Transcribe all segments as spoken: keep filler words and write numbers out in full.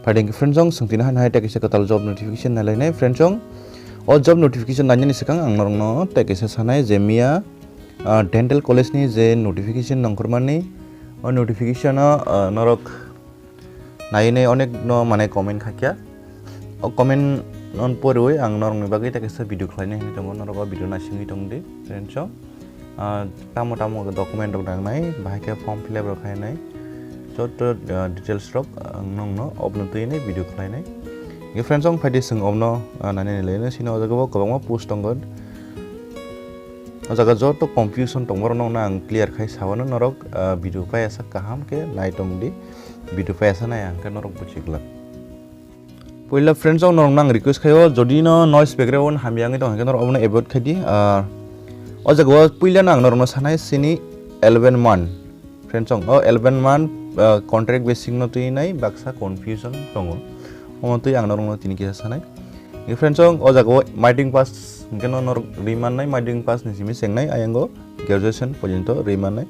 Phaidi hwnkhe friends, chwng tini hai hai tei kaisa kwtal job notification nailainai friends. O job notification nainani swkang ang norokno tei kaisa sanai je miya, ah, dental college ni je notification nongkhormani, o notification o, ah, norok nainai onek no mane comment khaikha. O comment non poriwi ang norokni bagwi tei kaisa video khlainai hinwi tongo, norok o video naisingwi tongdi friends. Ah, tamo tamo document rok nangnai, bahai khe form fill up rok khainai, joto, ah, details rok ang nongno obno twi nai video khlainai. Hwnkhe friends, ang phaidi chwng obno, ah, nani nai laino sini o jaga o kwbangma post tongo. O jaga joto confusion tongma rok nongno ang clear khai sawano norok, ah, video paisa kaham khe nai tongdi, video paisa nai ang khe norok buchiglak. Puila friends, ang norokno ang request khaio, jodi no noise background hamya wngwi tong hwnkhe norok obono avoid khaidi. Ah, o jaga o puila no ang norokno sanai sini eleven month. Friends, ang o eleven month, ah, contract basic no twi nai baksa confusion tongo. Omo twi ang norokno tini kisa sanai. Friends, ang o jaga o matric pass hwnkhe no norok rimannai, matric pass ni simi chengnai, ayang o graduation porjonto rimannai.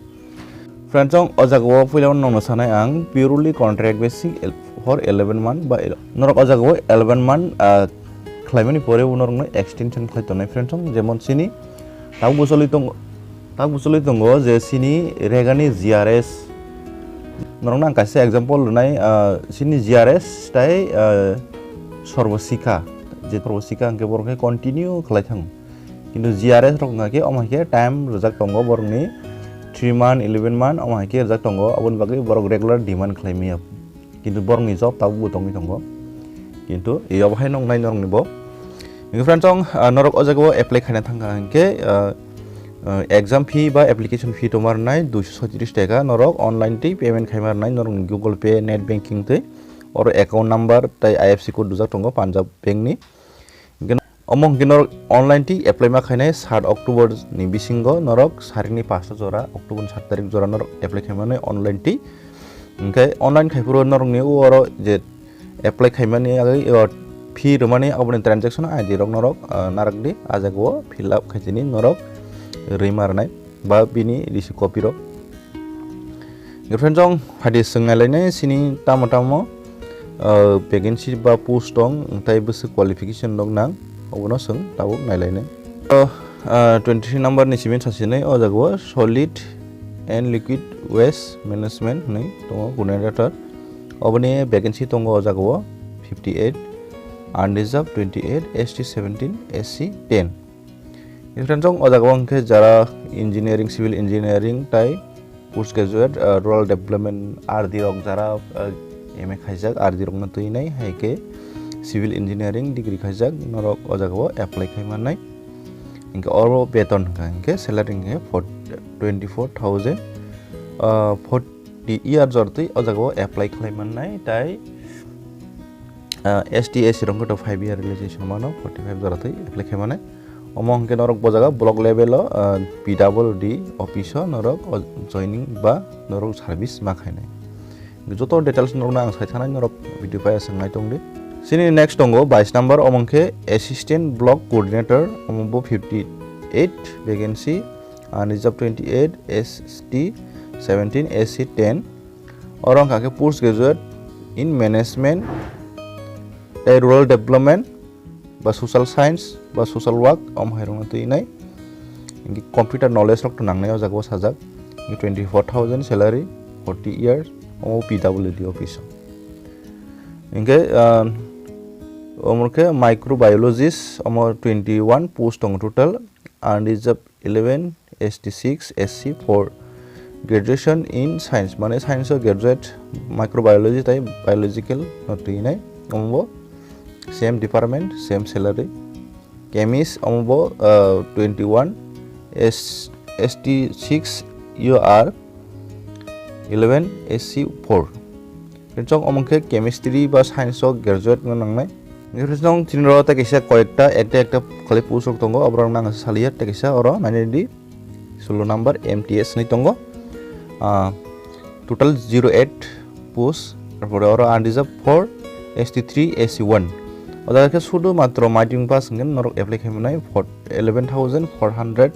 Friends, ang o jaga o puila no nongno sanai ang purely contract basic el-, for eleven month ba el-, norok o jaga o eleven month, ah, khlaimani pore bo norokno extension khlai tongnai friends, ang jemon sini tabuk bo choli tongo, tabuk bo choli tongo je sini regani G R S. Norokno ang kaisa example rwnai, ah, sini G R S tai, ah, Sarva Shiksha, je Sarva Shiksha hwnkhe borok khe continue khlai thango. Kintu G R S rok wngkha khe omo hai khe time rwjak tongo borokni three month, eleven month omo hai khe rwjak tongo, aboni bagwi borok regular demand khlai maya. Kintu borokni job tabuk bo tongwi tongo. Kintu abo hai nongnai norokni bo. Hwnkhe friends, ang, ah, norok o jaga o apply khaina thangkha hwnkhe, ah, ah, exam fee ba application fee tongma rwnai duiso soitrish taka, norok online twi payment khaima rwnai norokni Google Pay, net banking twi. Oro account number tai I F S C code rijak tongo Punjab Bank ni. Hwnkhe omo hwnkhe norok online twi apply ma khainai sat October ni bisingo norok sarini pasta jora, October ni sat tarik jora norok apply khaimani online twi. Hwnkhe online khaiphuru norokni oro je apply khaimani agwi, o, fee rwmani aboni transaction I D rok norok, ah, narakdi, ah jaga o fill up khaitini norok rwima rwnai ba bini receipt copy rok. Girlfriend jong phaidi swng nailainai sini tamo tamo, ah, vacancy ba post tong, tei bwswk qualification rok nang, obono swng tabuk nailainai. Ah, ah, twenty-three number ni simi sasinai o jaga o solid and liquid waste management hinwi tongo coordinator. Oboni vacancy tongo o jaga o fifty-eight, unreserved twenty-eight, S T seventeen, S C ten. Different jong o jaga o hwnkhe jara engineering, civil engineering tai post graduate, ah, rural development R D rok jara, ah, M A khaijak R D rokno twi nai hai khe civil engineering degree khaijak norok o jaga o apply khai mannai. Hwnkhe oro beton hwnkha hwnkhe salary hwnkhe for twenty four thousand, ah, forty year jora twi o jaga o apply khlai mannai tai, ah, S T S C rok wngkha to five year relaxation mano forty five jora twi apply khai mannai. Omo hwnkhe norok bo jaga block level o, ah, P W D office o norok o joining ba norok service ma khainai. Joto details norokno ang sai thanai norok video pai aswk nai tongdi. Sini next tongo bais number, omo hwnkhe assistant block coordinator, omo bo fifty eight vacancy, unreserved twenty eight, S T seventeen, S C ten. Oro wngkha khe post graduate in management tei rural development ba social science ba social work, omo hai rokno twi nai. Hwnkhe computer knowledge rok to nangnai o jaga o sajak. Hwnkhe twenty four thousand salary, forty years, omo P W D office o. Hwnkhe, ah, omo khe microbiologist, omo twenty one post tongo total, unreserved eleven, S T six, S C four. Graduation in science, mane science o graduate, microbiology tai biological no twi nai, omo bo same department, same salary. Chemist, omo bo, ah, twenty one, S-, S T six, U R eleven, S C four. Friends, omo khe chemistry ba science o graduate no nangnai. Friends, chini oro tei kaisa koyekta ekta ekta khlai post rok tongo, oborok nang saliya tei kaisa oro nainai di. Solo number M T S hinwi tongo. Ah, total zero eight post, tarpore oro unreserved four, S T three, S C one. O jaga khe sudu matro matric pass hwnkhe norok apply khai manai for eleven thousand four hundred,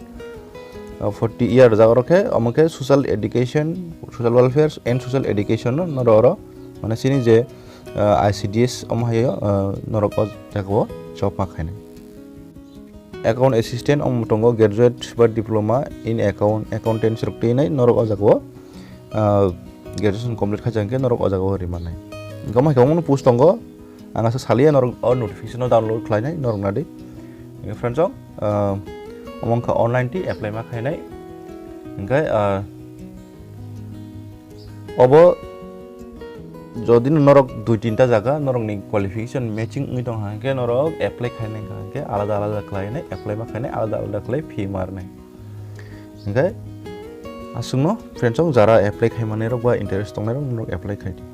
ah, forty year jaga oro khe, omo khe social education, social welfare and social education no norok oro, mane chini je ah, I C D S omo hai o, ah, norok o jaga o job ma khainai. Account assistant omo tongo graduate ba diploma in account, accountancy rok twi nai norok o jaga o, ah, graduation complete khaijak hwnkhe norok o jaga o ri mannai. Omo hai khe omo post tongo, ang asa saliya norok o notification o download khlainai norok nadi. Friends rok, ah, omo wngkha online twi apply ma khainai. Hwnkhe, ah, obo jodi no norok dui tinta jaga norokni qualification matching wngwi tong hwnkhe norok apply khainai hwnkhe alada alada khlainai apply ma khainai alada alada khlai phi marnai. Hwnkhe aswkno friends rok jara apply khaimani rok ba interest tongnai rok norok apply khai di.